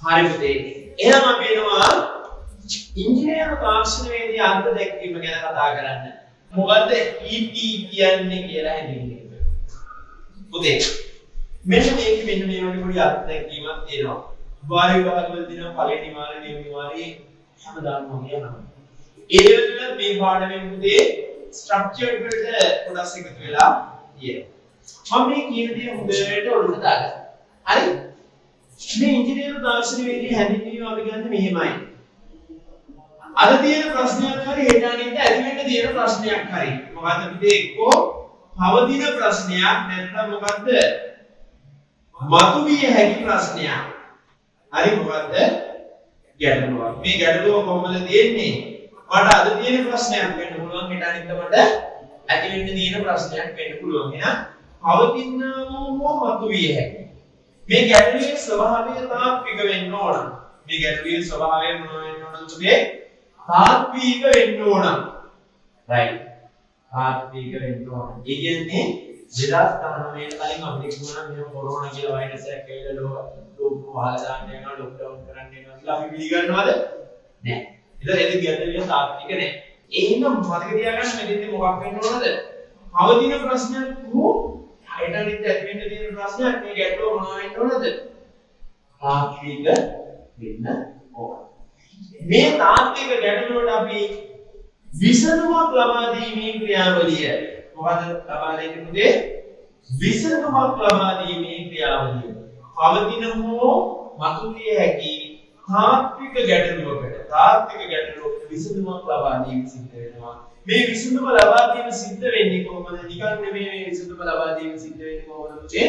හරි පුතේ. එහෙනම් අපි එනවා ඉංජිනේරු තාක්ෂණවේදී අර්ථ දැක්වීම ගැන කතා කරන්න. මොකද්ද ET කියන්නේ කියලා හැඳින්වීම. පුතේ, මෙන්න මේක මෙන්න මේ වගේ පොඩි අර්ථ දැක්වීමක් තියෙනවා. වාර විභාගවල තියෙනවා පළවෙනි වාරේ, දෙවෙනි වාරේ, හැමදාම වගේ යනවා. ඒ ලෙවල් වල මේ පාඩමෙන් පුතේ ස්ට්‍රක්චර්ඩ් වලට කොටස් එකතු වෙලා තියෙනවා. මම මේ කියන දේ හොඳට ඔළුවට දාගන්න. හරි? මේ ඉංජිනේරු තාක්ෂණවේදී හැඳින්වීම අපි ගන්න මෙහෙමයි. අද තියෙන ප්‍රශ්නයක් හරි හෙට අනිද්දා ඇති වෙන්න තියෙන ප්‍රශ්නයක් හරි. මොකද්ද පුතේ? එක්කෝ පවතින ප්‍රශ්නයක්, නැත්නම් මොකද්ද, මතුවිය හැකි ප්‍රශ්නයක්. හරි, මොකද්ද? ගැටලුවක්. මේ ගැටලුව කොහොමද තියෙන්නේ? මට අද තියෙන ප්‍රශ්නයක් වෙන්න පුළුවන්, හෙට අනිද්දා මට ඇති වෙන්න තියෙන ප්‍රශ්නයක් වෙන්න පුළුවන්. එහෙනම් පවතිනා වූ හෝ මතුවිය හැකි. මේ ගැටලුවේ ස්වභාවය තාත්වික වෙන්න ඕන. මේ ගැටලුවේ ස්වභාවය මොන වෙන්න ඕනද පුතේ? තාත්වික වෙන්න ඕන. රයිට්. තාත්වික වෙන්න ඕන. ඒ කියන්නේ 2019 කලින් අපිට කිව්වනම් මෙහෙම කොරෝනා කියලා වෛරස් එකක් ඇවිල්ලා ලෝක ලෝක වහලා දාන්න යනවා, ලොක්ඩවුන් කරන්න යනවා කියලා අපි පිළිගන්නවද? නෑ. ඒතර ඒක ගැටලුවේ තාත්වික නෑ. ඒ හින්දා මතක තියාගන්න, මෙතෙන්දී මොකක් වෙන්න ඕනද? පවතින ප්‍රශ්නයක් හෝ හෙට අනිද්දා ඇති වෙන්න තියෙන ප්‍රශ්නයක්, මේ ගැටලුව මොනවා වෙන්න ඕනද? තාත්වික වෙන්න ඕන. මේ තාත්වික ගැටලුවට අපි විසඳුමක් ලබා දීමේ ක්‍රියාවලිය. මොකද ලබා දෙන්නේ පුතේ? විසඳුමක් ලබා දීමේ ක්‍රියාවලිය. පවතින හෝ මතුවිය හැකි තාත්වික ගැටලුවකට, තාත්වික ගැටලුවකට විසඳුමක් ලබා දීම සිද්ධ වෙනවා. මේ විසඳුම ලබා දීම සිද්ධ වෙන්නේ කොහොමද? නිකන් නෙමෙයි. මේ විසඳුම ලබා දීම සිද්ධ වෙන්නේ කොහොමද පුතේ?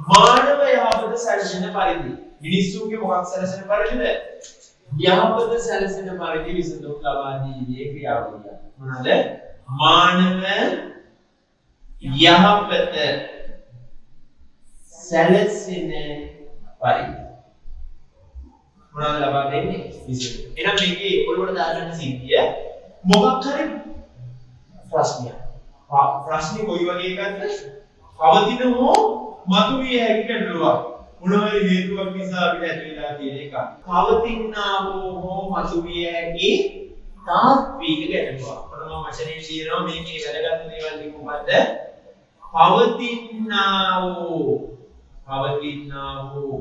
මානව යහපත සැලසෙන පරිදි. මිනිස්සුන්ගේ මොකක් සැලසෙන පරිදිද? යහපත සැලසෙන පරිදි විසඳුම් ලබා දීමේ ක්‍රියාවලිය. මොනවාද? මානව යහපත සැලසෙන පරිදි. මොනවද ලබා දෙන්නේ? විසඳුම. එහෙනම් මේකේ ඔළුවට දාගන්න සිද්ධිය මොකක් හරි ප්‍රශ්නයක්. ප්‍රශ්නේ කොයි වගේ එකක්ද? පවතින හෝ මතුවිය හැකි ගැටලුවක්. මොන හරි හේතුවක් නිසා අපිට ඇති වෙලා තියෙන එකක්. පවතිනා වූ හෝ මතුවිය හැකි තාත්වික ගැටලුවක්. ඔන්න මම වචනේ කියනවා. මේකේ වැදගත් දේවල් ටික මොකද්ද? පවතිනා වූ, පවතිනා වූ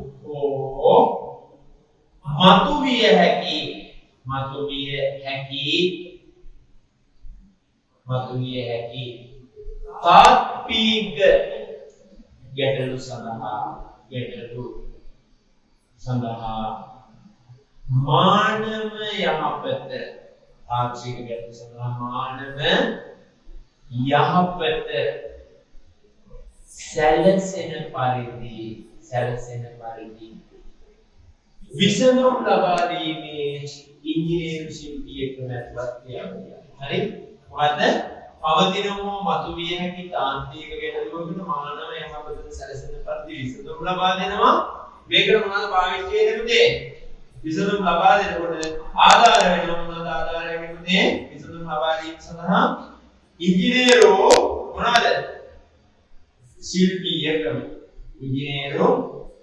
හෝ මතුවිය හැකි, මතුවිය හැකි, මතුවිය හැකි තාත්වික ගැටලු සඳහා, ගැටලු සඳහා මානව යහපත, තාත්වික ගැටලු සඳහා මානව යහපත සැලසෙන පරිදි, සැලසෙන පරිදි විසඳුම් ලබා දීමේ ඉංජිනේරු ශිල්පීය ක්‍රම ඇතුළත් ක්‍රියාවලිය. හරි? මොකද්ද? පවතින හෝ මතුවිය හැකි තාත්වික ගැටලුවකට මානව යහපත සැලසෙන පරිදි විසඳුම් ලබා දෙනවා. මේකට මොනවද පාවිච්චි වෙන්නේ පුතේ? විසඳුම් ලබා දෙනකොට ආධාර වෙනවා. මොනවද ආධාර වෙන්නේ පුතේ? විසඳුම් ලබා දීම සඳහා ඉංජිනේරු මොනවද? ශිල්පීය ක්‍රම. ඉංජිනේරු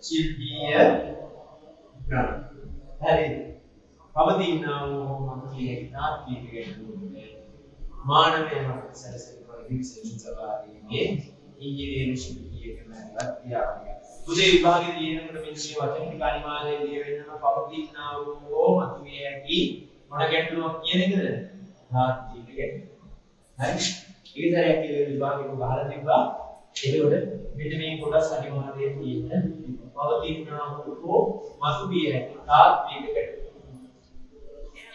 ශිල්පීය ක්‍රම. හරි. පවතිනා වූ මතුවිය හැකි තාත්වික ගැටලුවකට මානව යහපත සැලසෙන පරිදි විසඳුම් ලබා දීමේ ඉංජිනේරු ශිල්පීය ක්‍රම ඇතුළත් ක්‍රියාවලිය. පුතේ, විභාගෙ ලියනකොට මෙන්න මේ වචන ටික අනිවාර්යයෙන් ලියවෙන්න. පවතිනා වූ මතුවිය හැකි මොන ගැටලුවක් කියන එකද? තාත්වික ගැටලුව. හරි? ඒක සැරයක් කියලා විභාගෙ ගහලා තිබ්බා. එතකොට මෙන්න මේ කොටස් අනිවාර්යයෙන් තියෙන්න. පවතිනා වූ මතුවිය හැකි තාත්වික ගැටලුව.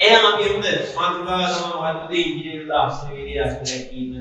එහෙනම් අපි එමුද? මාතෘකාව තමයි මොකද්ද? ඉංජිනේරු තාක්ෂණවේදී අර්ථ දැක්වීම.